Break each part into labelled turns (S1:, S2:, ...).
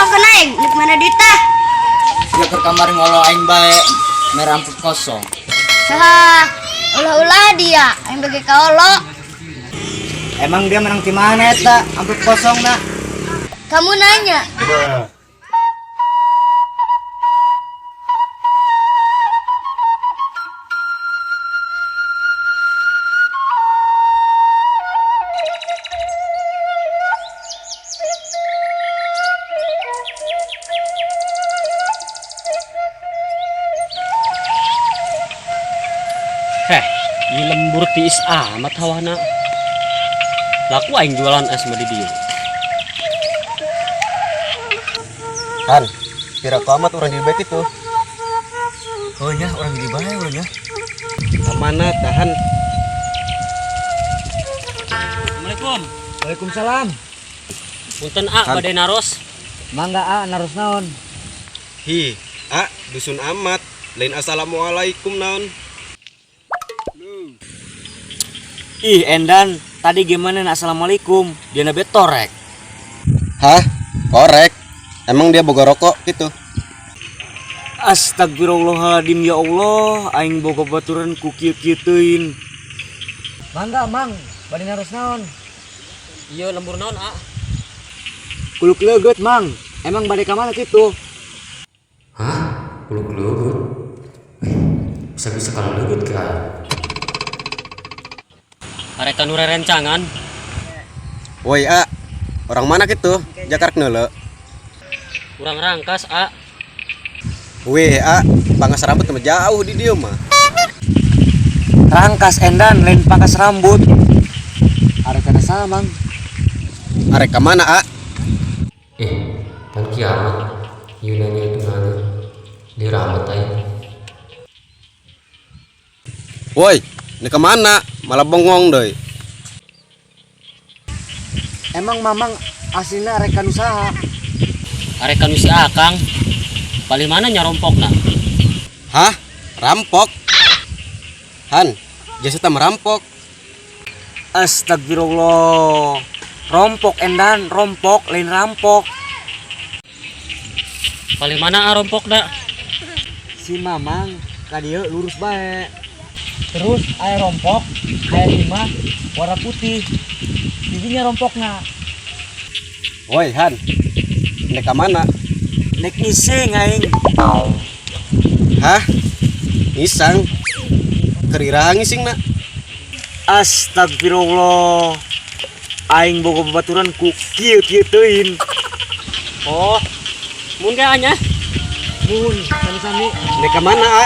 S1: Jawab aing, nek mana duitah?
S2: Sia keur kamari ngolo aing bae mere amplop kosong.
S1: Haha, ulah-ulah dia, aing bagi kaolo.
S2: Emang dia menang di mana eta amplop kosong nak?
S1: Kamu nanya.
S3: Heh, ini lembur tiis amat hawana. Laku aing jualan es mah di dieu.
S4: Han, piraku amat urang di bae kitu.
S2: Oh nya urang di bae urang nya.
S4: Kamana tahan?
S3: Assalamualaikum.
S2: Waalaikumsalam.
S3: Punten A bade naros.
S2: Mangga A naros naon?
S4: Hi, A, dusun amat. Lain assalamualaikum naon.
S2: Ih Endan, tadi gimana assalamualaikum? Dia nabe torek.
S4: Hah? Korek? Emang dia boga rokok gitu?
S2: Astagfirullahaladzim ya Allah, aing boga baturan ku kieu-kieu teuing. Mangga mang, bade naros naon?
S3: Iya lembur naon A?
S2: Kuluk leugeut mang, emang bade ka mana kitu?
S3: Hah? Kuluk leugeut? Bisa-bisa kalau leugeut ke aing. Arek nu rerencangan.
S4: Woi A, orang mana gitu? Jakarta neule.
S3: Urang Rangkas A.
S4: Weh A, pangkas rambut mah jauh di dieu mah.
S2: Rangkas Endan lain pangkas rambut. Arek kana saha mang?
S4: Arek ka mana A?
S3: Pan kiamat. Ieu nanya itu nanya. Di rambut aing.
S4: Woi, ini kemana? Malah bengong doi.
S2: Emang mamang aslinya arek ka nu saha?
S3: Arek ka nu si Akang. Paling mana nyarompokna?
S4: Hah? Rampok? Han, jasa ta merampok.
S2: Astagfirullah. Rompok Endan, rompok lain rampok.
S3: Paling mana rompokna?
S2: Si Mamang ka dieu lurus bae. Terus aya rompok, aya imah warna putih. Didinya rompokna.
S4: Woi Han, ini ka mana?
S2: Nek ngising aing.
S4: Hah? Ngisang? Kerira ngising nak?
S2: Astagfirullah. Aing boga babaturan ku kieu-kieu teuing.
S3: Oh, mun ge anya?
S2: Mun, sami-sami.
S4: Ini ka mana A?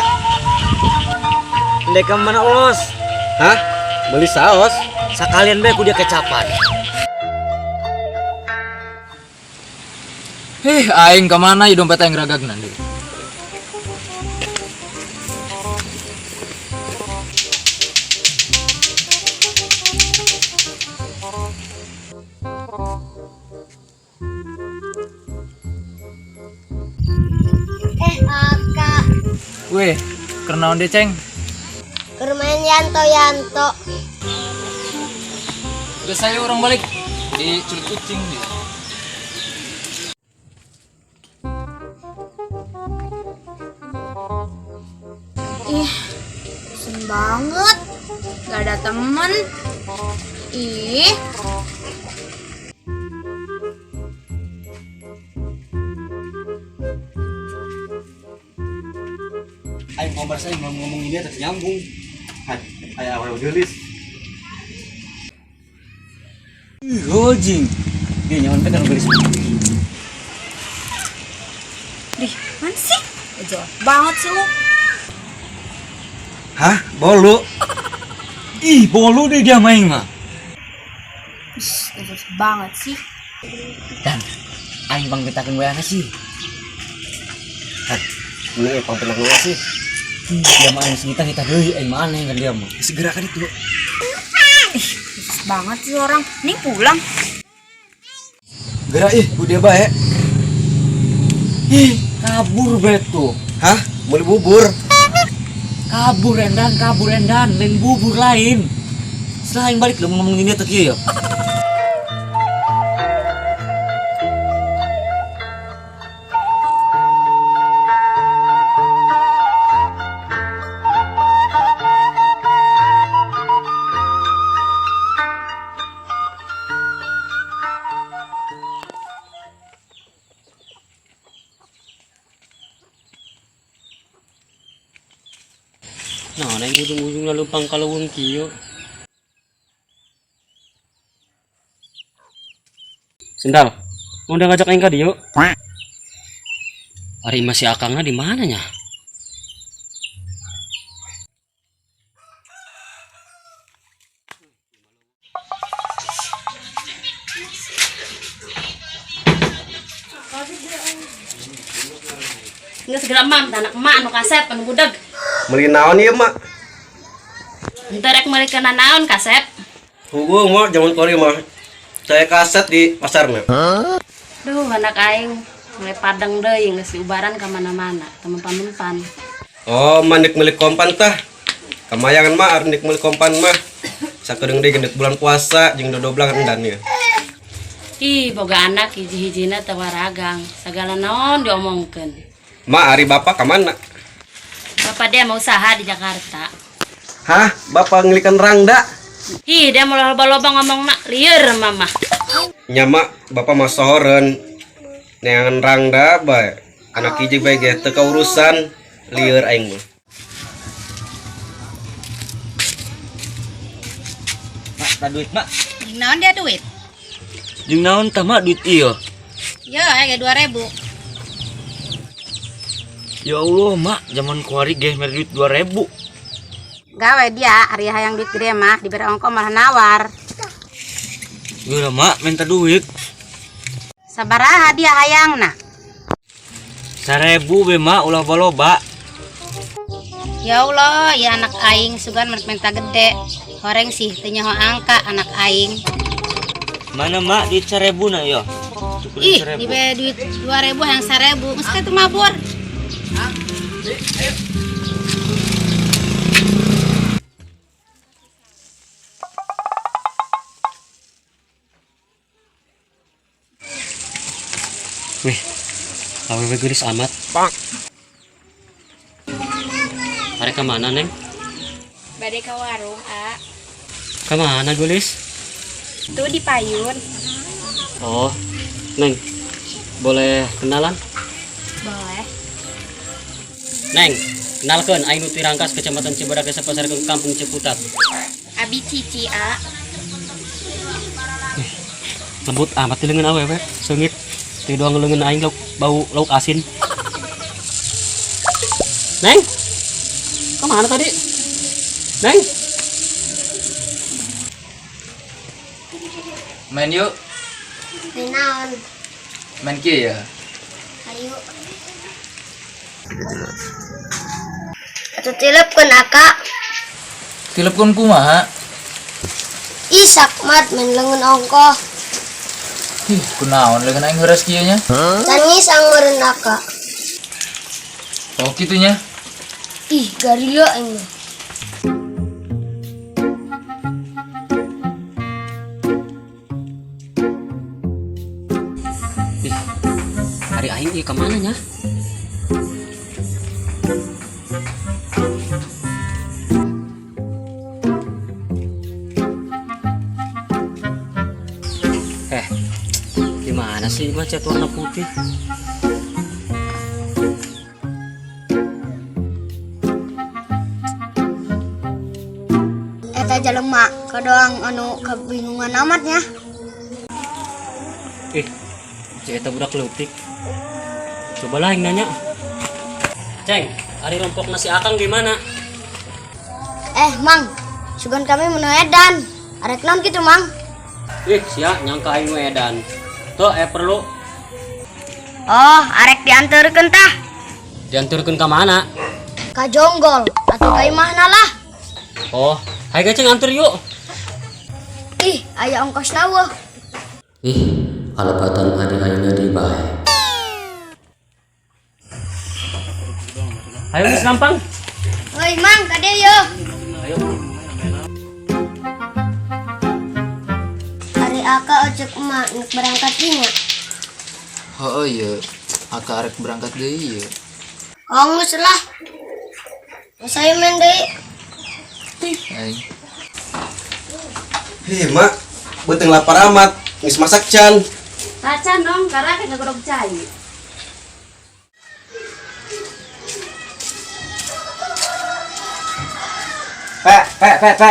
S2: Ndek ka mana los?
S4: Hah? Beli saos?
S2: Sakalian bae ku dia kecapan.
S5: Heh, aing ka mana ieu dompet aing ragagna deui.
S1: Akak.
S5: Weh, keur naon deui, Ceng?
S1: Keur main Yanto-Yanto.
S5: Geus saya urang balik di culik kucing dia.
S6: Ih, bosen banget. Gak ada temen. Ih.
S2: Aing ngomong saya ngomong ini atas nyambung.
S4: Hai, aya awewe geulis.
S2: Ih, gojing. Dia nyaman pegang geulis.
S6: Dih, mana sih? Jauh banget sih lu.
S4: Hah? Bolu?
S2: Ih, bolu deh dia main mah.
S6: Ih, jauh banget sih.
S2: Dan aing bang betakeun we sih.
S4: Hah? Ini pang pernah gue sih.
S2: Ih, dia mah aing segita kita deui aing mah aneh kan dia mah.
S4: Segera kan itu.
S6: Ih, khusus banget sih orang. Nih pulang.
S4: Gerak ih, ku dia bae.
S2: Ih, kabur beto.
S4: Hah? Beli bubur.
S2: Kabur Endan, kabur Endan, main bubur lain. Selain balik lu ngomong gini atau kieu ya.
S3: ngalumpang ka leuweung kieu. Sendal, udah ngajak aing ka dieu. Ari masih akangna di mana nya?
S7: Geus segera mam, anak emak anu kasep anu budak.
S4: Meuli naon ieu, Mak?
S7: Henteu rek meuli kana naon kasep.
S4: Hugu, Mak, jaman kori mah. Saya kaset di pasar mah.
S7: Duh, anak aing mulai padang deui geus diubaran ka mana-mana, temempan-mempan.
S4: Oh, manik milik kompan tah. Kamayangan mah arnik milik kompan mah. Sakedeung deui gendek bulan puasa jeung dodoblang endan ya.
S7: Ih, boga anak hiji-hijina teu waragang, sagala naon diomongkeun.
S4: Mak, ari bapak ka mana?
S7: Bapak dia mau usaha di Jakarta.
S4: Hah, bapak ngelikan rangda?
S7: Ih, dia mau loba-loba ngomong nak lieur mama.
S4: Nya mak, bapak mah sohoreun. Neangan rangda bae. Anak hiji bae ge teu kaurusan, lieur aing mah.
S2: Mak, tak duit, Mak.
S6: Jeung naon dia duit?
S2: Jeung naon tah, Mak, duit ieu?
S6: Yo, aya 2000.
S2: Ya Allah, Mak, zaman kuari ge mere duit 2000.
S6: Gawe dia, ari hayang duit gede mah dibere ongko malah nawar.
S2: Geura, Mak, minta duit.
S6: Sabaraha dia hayangna?
S2: 1000 be, Mak, ulah baloba.
S6: Ya Allah, ya anak aing sugan merek minta gede. Horeng sih teu nyaho angka anak aing.
S2: Mana, Mak, duit 1000 na yo? Cukup
S6: Ih,
S2: 1000.
S6: dibere duit 2000 hayang 1000, geus kitu mabur.
S3: Wih, awewe geulis amat. Arek ka mana, Neng?
S1: Bade ka warung, A.
S3: Ka mana geulis?
S1: Tuh di payun.
S3: Oh, Neng, boleh kenalan?
S1: Boleh.
S3: Neng, kenalkeun aing nu ti Rangkas Kecamatan Cibadak Desa Pasar Kampung Ciputat.
S1: Abi Cici, A.
S3: Lembut amat di leungeun awewe, seungit. Teu doang leungeun aing lauk bau lauk asin. Neng, kemana tadi? Neng,
S5: Main yuk,
S1: Main naon?
S5: main kieu ya.
S1: Ayo. Atuh tilepkeun aka.
S5: Tilepkeun kumaha?
S1: Ih, sakmat main leungeun ongkoh.
S5: Ih, kunaon leungeun aing heuras kieu nya?
S1: Tani sangeureun aka.
S5: Oh, kitu nya.
S1: Ih, garia aing mah.
S3: Ih, hari aing ieu ka mana nya? Gimana sih mah cat warna putih?
S1: Eta jelema kadoang anu kabingungan amat nya.
S3: Ih, si eta budak leutik. Cobalah yang nanya. Ceng, ari rompok nasi akang gimana?
S1: Mang, sugan kami mun edan. Arek naon kitu, Mang?
S3: Ih, sia nyangka aing nu edan. Tuh, perlu
S1: Oh, arek dianterkeun tah.
S3: dianterkeun ka mana?
S1: Ka Jonggol atuh ka imahna lah.
S3: Oh, hayu gaceng anter yuk.
S1: Ih, aya ongkos laweuh.
S3: Ih, kalebatan adi aingna di bae. Ayo geus gampang.
S1: Woi, Mang, ka dieu yeuh.
S3: Ayo.
S1: Ari aka ojek emak nek berangkat dinya.
S5: Heeh ieu. Aka arek berangkat deui ieu.
S1: Oh, geus lah. Geus ayo main deui.
S5: Aing.
S4: Hih, Mak, beuteung lapar amat. Geus masak can.
S7: Tacan dong, karena kita godog cai.
S2: P P P P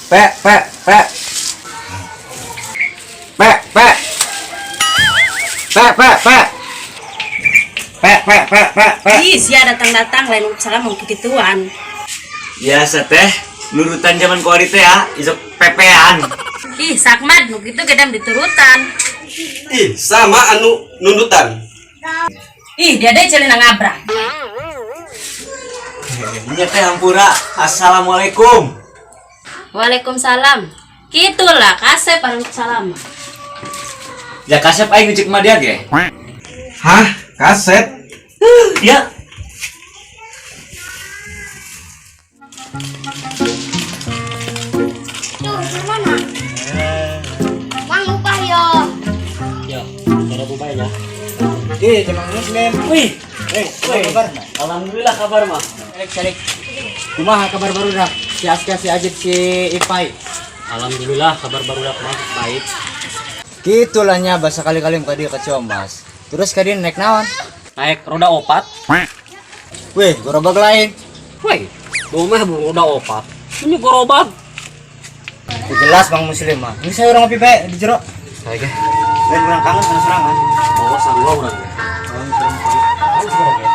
S2: P P P P P P P P P P P P P.
S7: Ih, sia datang-datang lain salam mau kikituan.
S2: Biasa teh, nurutan zaman kuari teh ya, isok pepean.
S7: Ih, sakmad nu kitu gedam diturutan.
S4: Ih, sama anu nundutan.
S7: Ih, dia deh celina ngabrak.
S2: Nya teh hampura. Assalamualaikum.
S7: Waalaikumsalam. Kitulah kasep salam.
S2: Ya kasep aing ngecek mah dia ge.
S4: Hah? Kaset?
S2: Ya.
S1: Tuh, mana? Mang lupa yo.
S3: Ya, cara bubaynya.
S2: Ih, cemang muslim.
S3: Wih,
S2: Eh, kabar?
S3: alhamdulillah kabar mah.
S2: Calik, calik. Kumaha kabar baru dah? Si Aska, si Ajit, si Ipai.
S3: Alhamdulillah kabar baru mah baik.
S2: Gitulah nya bahasa kali-kali muka dia ke Ciamas. Terus ka dia naik naon?
S3: Naik roda opat.
S2: Wih, gerobak lain.
S3: Woi, mah bu roda opat. Ini gerobak.
S2: Ya jelas Bang Muslim mah. Ini saya orang ngopi bae di jero.
S3: Saya ge.
S2: Lain kurang kangen sama serangan.
S3: Oh, sarua urang.
S2: Oh,